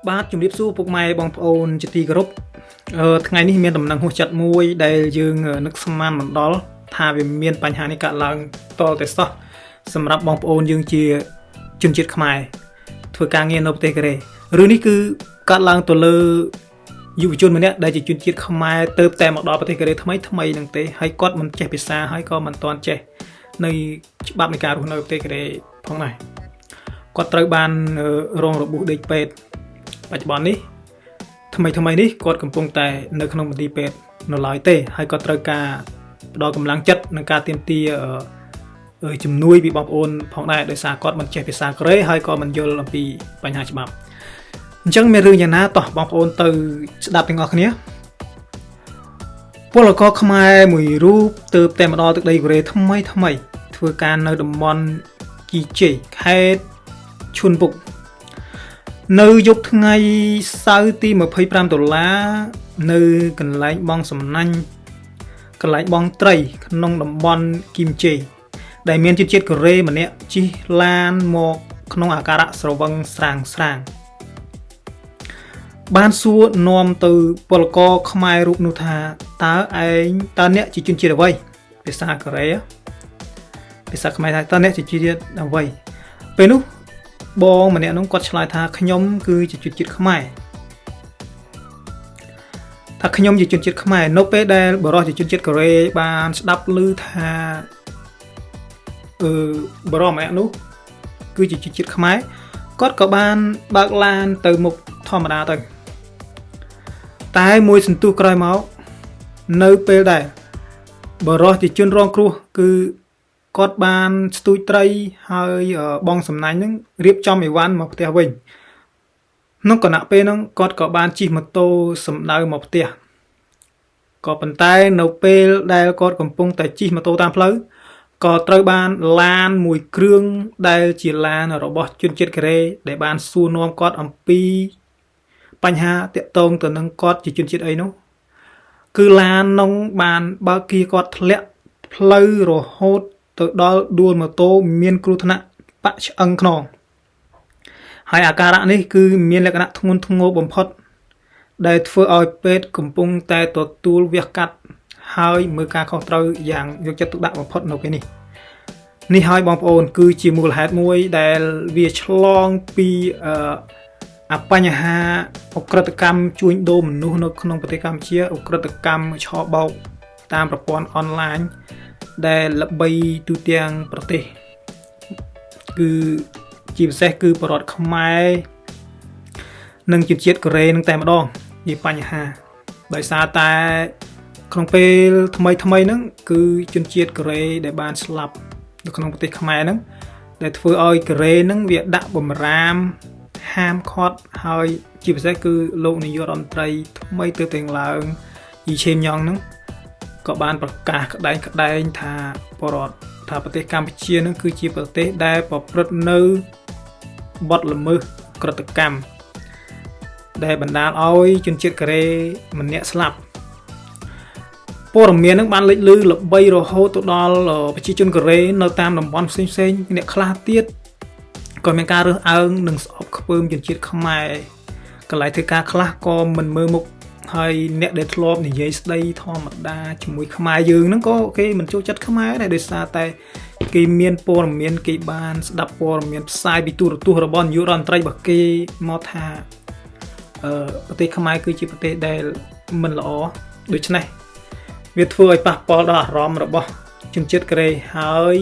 បាទជំរាបសួរពុកម៉ែបងប្អូនជាទីគោរពថ្ងៃនេះមានដំណឹងហួសចិត្តមួយដែលយើងនឹកស្មានមិនដល់ថាវាមានបញ្ហានេះកើតឡើងតតែសោះសម្រាប់បងប្អូនយើងជាជនជាតិខ្មែរធ្វើការងារនៅប្រទេសកូរ៉េរឿងនេះគឺកើតឡើងទៅលើយុវជនម្នាក់ដែលជាជនជាតិខ្មែរទៅតែមកដល់ប្រទេសកូរ៉េថ្មីថ្មីហ្នឹងទេហើយគាត់មិនចេះភាសាហើយក៏មិនទាន់ចេះនៅច្បាប់នៃការរស់នៅប្រទេសកូរ៉េផងដែរគាត់ត្រូវបានរងរបួសដេកពេទ្យ បច្ចុប្បន្ននេះថ្មីថ្មីនេះគាត់កំពុងតែនៅក្នុងមន្ទីរពេទ្យនៅឡើយទេហើយគាត់ត្រូវការផ្ដល់កម្លាំងចិត្តនិងការទាមទារជំនួយពីបងប្អូនផងដែរដោយសារគាត់មិនចេះភាសាកូរ៉េហើយក៏មិនយល់អំពីបញ្ហាច្បាប់អញ្ចឹងមានរឿងយ៉ាងណាតោះបងប្អូនទៅស្ដាប់ទាំងអស់គ្នាពលករខ្មែរមួយរូបទើបតែមកដល់ទឹកដីកូរ៉េថ្មីថ្មីធ្វើការនៅតំបន់គីជេខេត្តឈុនពុក នៅយប់ថ្ងៃសៅរ៍ទី25ដុល្លារនៅកន្លែងបងសំណាញ់កន្លែងបងត្រី ក្នុងតំបន់គីមជេដែលមានជនជាតិកូរ៉េម្នាក់ជិះឡានមកក្នុងអាការៈស្រវឹងស្រាងស្រាងបានសួរនាំទៅពលករខ្មែររូបនោះថាតើឯងតើអ្នកជាជនជាតិអ្វីភាសាកូរ៉េភាសាខ្មែរថាតើអ្នកជាជនជាតិអ្វីពេលនោះ បងម្នាក់នោះគាត់ឆ្លើយថាខ្ញុំគឺជាជនជាតិខ្មែរថាខ្ញុំជាជនជាតិខ្មែរនៅពេលដែលបរិសុទ្ធជាជនជាតិកូរ៉េបានស្ដាប់ឮថាអឺបរិសុទ្ធម្នាក់នោះគឺជាជនជាតិខ្មែរគាត់ក៏បានបើកឡានទៅមុខធម្មតាទៅតែមួយសន្ទុះក្រោយមកនៅពេលដែលបរិសុទ្ធជាជនរងគ្រោះគឺ គាត់បានស្ទូចត្រីហើយបងសំណាញ់ហ្នឹងរៀបចំអីវ៉ាន់មកផ្ទះវិញក្នុងគណៈពេលហ្នឹងគាត់ក៏បានជិះម៉ូតូសម្ដៅមកផ្ទះក៏ប៉ុន្តែនៅពេលដែលគាត់កំពុងតែជិះម៉ូតូតាមផ្លូវក៏ត្រូវបានឡានមួយគ្រឿងដែលជាឡានរបស់ជនជាតិកូរ៉េដែលបានសួរនាំគាត់អំពីបញ្ហាតាក់ទងទៅនឹងគាត់ជាជនជាតិអីនោះគឺឡាននោះបានបើកគៀគាត់ធ្លាក់ផ្លូវរហូតទៅដល់ដួលម៉ូតូមានគ្រោះថ្នាក់បាក់ឆ្អឹងខ្នងហើយអាការៈនេះគឺមានលក្ខណៈធ្ងន់ធ្ងរបំផុតដែលធ្វើឲ្យពេទ្យកំពុងតែទទួលវះកាត់ហើយមើលការខុសត្រូវយ៉ាងយកចិត្តទុកដាក់បំផុតនៅពេលនេះនេះហើយបងប្អូនគឺជាមូលហេតុមួយដែលវាឆ្លងពីអបញ្ហាឧក្រិដ្ឋកម្មជួញដូរមនុស្សនៅក្នុងប្រទេសកម្ពុជាឧក្រិដ្ឋកម្មឆបោកតាមប្រព័ន្ធអនឡាញដែលល្បីទូទាំងប្រទេសគឺជាពិសេសគឺបរតខ្មែរនិងជនជាតិកូរ៉េនឹងតែម្ដងជាបញ្ហាដោយសារតែក្នុងពេលថ្មីថ្មីហ្នឹងគឺជនជាតិកូរ៉េដែលបានស្លាប់នៅក្នុងប្រទេសខ្មែរហ្នឹងដែលធ្វើឲ្យកូរ៉េហ្នឹងវាដាក់បំរាមហាមឃាត់ហើយជាពិសេសគឺលោកនាយករដ្ឋមន្ត្រីថ្មីទើបតែឡើងយីឆេមយ៉ងហ្នឹងក៏បានប្រកាសក្តែងក្តែងថាបរដ្ឋថាប្រទេសកម្ពុជានឹងគឺជាប្រទេសដែលប្រព្រឹត្តនៅបទល្មើសក្រតកម្មដែលបណ្ដាលឲ្យជនជាតិកូរ៉េម្នាក់ស្លាប់ព័ត៌មាននឹងបានលេចលឺល្បីរហូតទៅដល់ប្រជាជនកូរ៉េនៅតាមតំបន់ផ្សេងផ្សេងអ្នកខ្លះទៀតក៏មានការរើសអើងនិងស្អប់ខ្ពើមជនជាតិខ្មែរកន្លែងធ្វើការខ្លះក៏មិនមើលមុខហើយអ្នកដែលធ្លាប់និយាយស្ដីធម្មតាជាមួយខ្មែរយើងហ្នឹងក៏គេមិនចូលចិត្តខ្មែរដែរដោយសារតែគេមានព័ត៌មានគេបានស្ដាប់ព័ត៌មានផ្សាយពីទូរទស្សន៍របស់នាយករដ្ឋមន្ត្រីរបស់គេមកថាប្រទេសខ្មែរគឺជាប្រទេសដែលមិនល្អដូច្នេះវាធ្វើឲ្យប៉ះពាល់ដល់អារម្មណ៍របស់ជនជាតិកូរ៉េហើយ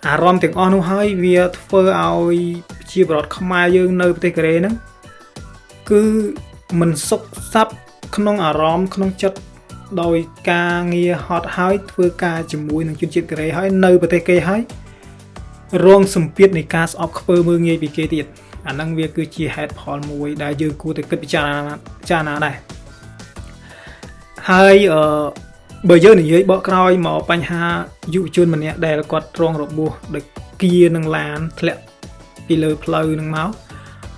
អារម្មណ៍ទាំងអស់នោះហើយវាធ្វើឲ្យប្រជាពលរដ្ឋខ្មែរយើងនៅប្រទេសកូរ៉េហ្នឹងគឺមិនសុខសັບក្នុងអារម្មណ៍ក្នុងចិត្តដោយការងារហត់ហើយធ្វើការជាមួយនឹងជនជាតិកូរ៉េហើយនៅប្រទេសគេហើយរងសម្ពាធនៃការស្អប់ខ្ពើមើលងាយពីគេទៀតអាហ្នឹងវាគឺជាហេតុផលមួយដែលយើងគួរតែគិតពិចារណាចារណាដែរហើយអឺបើយើងនិយាយបកក្រោយមកបញ្ហាយុវជនម្នាក់ដែលគាត់រងរបួសដោយគៀនឹងឡានធ្លាក់ពីលើផ្លូវនឹងមក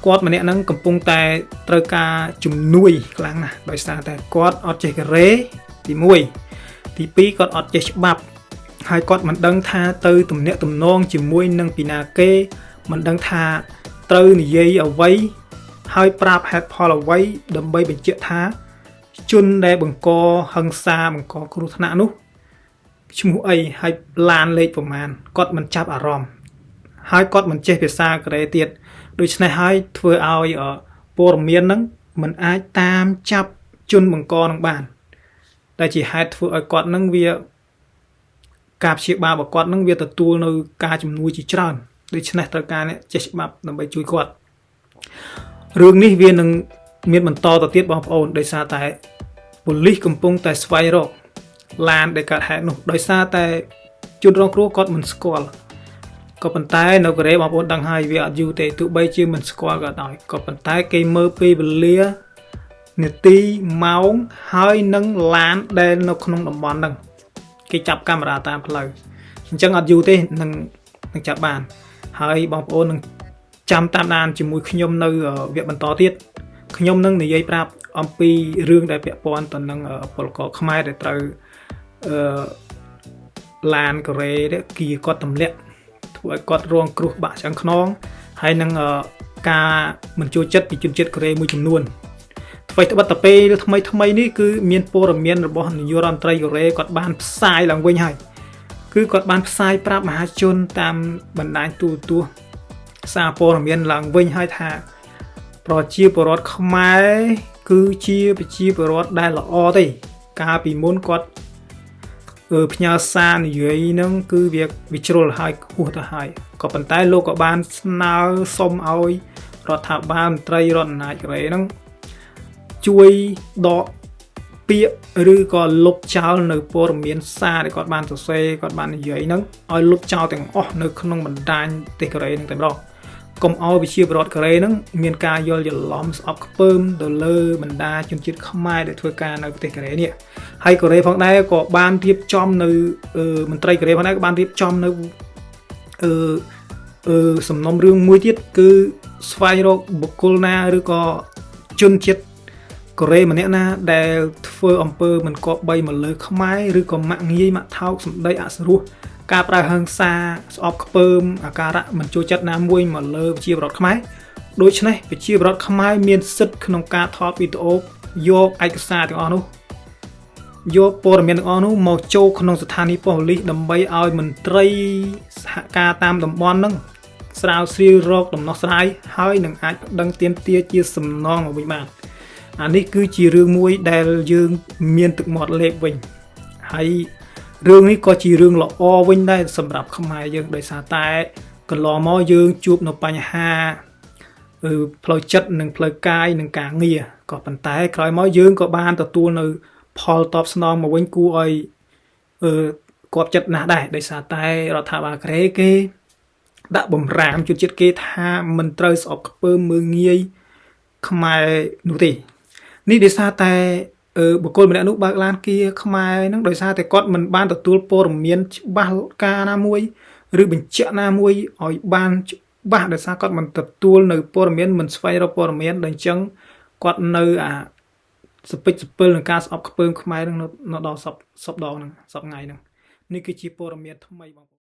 គាត់ម្នាក់ហ្នឹងកំពុងតែត្រូវការជំនួយខ្លាំងណាស់ដោយសារតែគាត់អត់ចេះកូរ៉េទី1ទី2គាត់អត់ចេះច្បាប់ហើយគាត់មិនដឹងថាទៅទំនាក់ទំនងជាមួយនឹងពីណាគេមិនដឹងថាត្រូវនិយាយអ្វី ហើយប្រាប់ហេតុផលអ្វីដើម្បីបញ្ជាក់ថាជនដែលបង្កហិង្សាបង្កគ្រោះថ្នាក់នោះឈ្មោះអីហើយឡានលេខប្រមាណគាត់មិនចាប់អារម្មណ៍ហើយគាត់មិនចេះភាសាកូរ៉េទៀតដូច្នេះហើយធ្វើឲ្យព័ត៌មានហ្នឹងមិនអាចតាមចាប់ជនបង្កនឹងបានដែលជាហេតុធ្វើឲ្យគាត់នឹងវាការព្យាបាលរបស់គាត់នឹងវាទទួលនៅការជំនួយជាច្រើនដូច្នេះត្រូវការអ្នកចេះច្បាប់ដើម្បីជួយគាត់រឿងនេះវានឹងមានបន្តទៅទៀតបងប្អូនដោយសារតែប៉ូលីសកំពុងតែស្វែងរកឡានដែលកើតហេតុនោះដោយសារតែជនរងគ្រោះគាត់មិនស្គាល់ក៏ប៉ុន្តែនៅកូរ៉េបងប្អូនដឹងហើយវាអត់យូរទេទោះបីជាមិនស្គាល់ក៏ដោយក៏ប៉ុន្តែគេមើលពេលវេលានាទីម៉ោងហើយនឹងឡានដែលនៅក្នុងតំបន់ហ្នឹងគេចាប់កាមេរ៉ាតាមផ្លូវអញ្ចឹងអត់យូរទេនឹងនឹងចាប់បានហើយបងប្អូននឹងចាំតាមដានជាមួយខ្ញុំនៅវគ្គបន្តទៀតខ្ញុំនឹងនិយាយប្រាប់អំពីរឿងដែលពាក់ព័ន្ធទៅនឹងពលករខ្មែរដែលត្រូវអឺឡានកូរ៉េនេះគីគាត់ទម្លាក់ធ្វើឲ្យគាត់រងគ្រោះបាក់ឆ្អឹងខ្នងហើយនឹងការមិនចូលចិត្តពីជនជាតិកូរ៉េមួយចំនួនអ្វីត្បិតតែពេលថ្មីថ្មីនេះគឺមានព័ត៌មានរបស់នាយករដ្ឋមន្ត្រីកូរ៉េគាត់បានផ្សាយឡើងវិញហើយគឺគាត់បានផ្សាយប្រាប់មហាជនតាមបណ្ដាញទូរទស្សន៍សារព័ត៌មានឡើងវិញហើយថាប្រជាពលរដ្ឋខ្មែរគឺជាប្រជាពលរដ្ឋដែលល្អទេកាលពីមុនគាត់ផ្ញើសារនិយាយនឹងគឺវាវាជ្រុលហើយហួសទៅហើយក៏ប៉ុន្តែលោកក៏បានស្នើសុំឲ្យរដ្ឋាភិបាលមន្ត្រីរដ្ឋអំណាចកូរ៉េហ្នឹងជួយដកពាក្យឬក៏លុបចោលនៅព័ត៌មានសារដែលគាត់បានសរសេរគាត់បាននិយាយហ្នឹងឲ្យលុបចោលទាំងអស់នៅក្នុងបណ្ដាញប្រទេសកូរ៉េហ្នឹងតែម្ដងកុំឲ្យប្រជាពលរដ្ឋកូរ៉េហ្នឹងមានការយល់ច្រឡំស្អប់ខ្ពើមទៅលើបណ្ដាជនជាតិខ្មែរដែលធ្វើការនៅប្រទេសកូរ៉េនេះហើយកូរ៉េផងដែរក៏បានរៀបចំនៅមន្ត្រីកូរ៉េផងដែរក៏បានរៀបចំនៅអឺអឺសំណុំរឿងមួយទៀតគឺស្វែងរកបុគ្គលណាឬក៏ជនជាតិកូរ៉េម្នាក់ណាដែលធ្វើអំពើមិនគប្បីមកលើខ្មែរឬក៏ម៉ាក់ងាយម៉ាក់ថោកសម្ដីអសុរោះការប្រើហិង្សាស្អប់ខ្ពើមអាការៈមិនចូលចិត្តណាមួយមកលើប្រជាពលរដ្ឋខ្មែរដូច្នេះប្រជាពលរដ្ឋខ្មែរមានសិទ្ធិក្នុងការថតវីដេអូយកឯកសារទាំងអស់នោះយកព័ត៌មានទាំងអស់នោះមកចូលក្នុងស្ថានីយ៍ប៉ូលីសដើម្បីឲ្យមន្ត្រីសហការតាមតំបន់ហ្នឹងស្រាវជ្រាវរកដំណោះស្រាយហើយនឹងអាចប្តឹងទាមទារជាសំណងមកវិញបានអានេះគឺជារឿងមួយដែលយើងមានទឹកមាត់លេបវិញហើយរឿងនេះក៏ជារឿងល្អវិញដែរសម្រាប់ខ្មែរយើងដោយសារតែកន្លងមកយើងជួបនៅបញ្ហាផ្លូវចិត្តនិងផ្លូវកាយនិងការងារក៏ប៉ុន្តែក្រោយមកយើងក៏បានទទួលនៅផលតបស្នងមកវិញគួរឲ្យអឺគប់ចិត្តណាស់ដែរដោយសារតែរដ្ឋាភិបាលកូរ៉េគេដាក់បំរាមជនជាតិគេថាមិនត្រូវស្អប់ខ្ពើមមើងងាយខ្មែរនោះទេនេះដោយសារតែបុគ្គលម្នាក់នោះបើកឡានគៀខ្មែរហ្នឹងដោយសារតែគាត់មិនបានទទួលព័ត៌មានច្បាស់ការណាមួយឬបញ្ជាក់ណាមួយឲ្យបានច្បាស់ដោយសារគាត់មិនទទួលនៅព័ត៌មានមិនស្វែងរកព័ត៌មានដល់អញ្ចឹងគាត់នៅអាសពិចសពិលនឹងការស្អប់ខ្ពើមខ្មែរនឹងនៅដល់សពសពដងហ្នឹងសពថ្ងៃហ្នឹងនេះគឺជាព័ត៌មានថ្មីបងប្អូន។